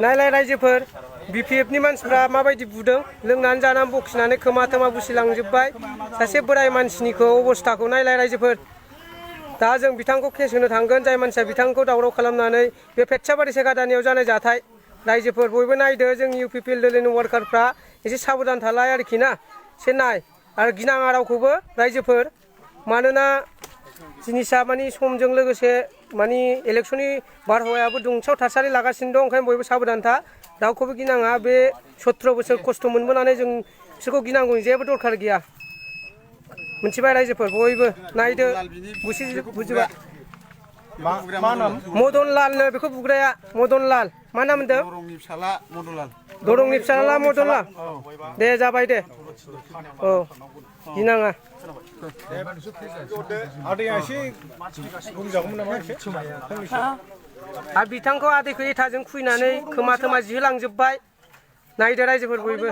नायलाय रायजोफोर बिपिएफनि मानसिफ्रा माबायदि बुदों लोंनानै जानानै बखिनानै खोमा थोमा बुसिलांजोब्बाय सासे बोराय मानसिनिखौ अबस्थाखौ नायलाय रायजोफोर दा जों बिथांखौ केस होनो थांगोन जाय मानसिया बिथांखौ दावराव खालामनानै बे पेटसाबारि सेगादानियाव जानाय जाथाय रायजोफोर बयबो नायदो जोंनि इउपिपिएलनि वार्कारफ्रा एसे साबधान थालाय आरोखि ना एसे नाय आरो गिनाङा रावखौबो रायजोफोर मानोना जिनिसा मानि समजों लोगोसे मानि इलेक्शननि बारहावायाबो दुंसाव थासारि लागासिनो दं ओंखायनो बयबो साबधान था रावखौबो गिनाङा बे 17 बोसोर खस्थ' मोनबोनानै जों बिसोरखौ गिनांगौनि जेबो दरखार गैया मोनथिबाय रायजोफोर बयबो नायदो बुजिबा मा नाम मदनलालनो बेखौ बुग्राया मदनलाल मा नाम होनदों दरंनि फिसाला मदनलाल दरंनि फिसाला मदनलाल दे जाबाय दे औ गिनाङा आदैया एसे बुंजागौमोन नामा एसे आरो बिथांखौ आदैखौ एथाजों खुइनानै खोमा थोमा जिहोलांजोब्बाय नायदो रायजोफोर बयबो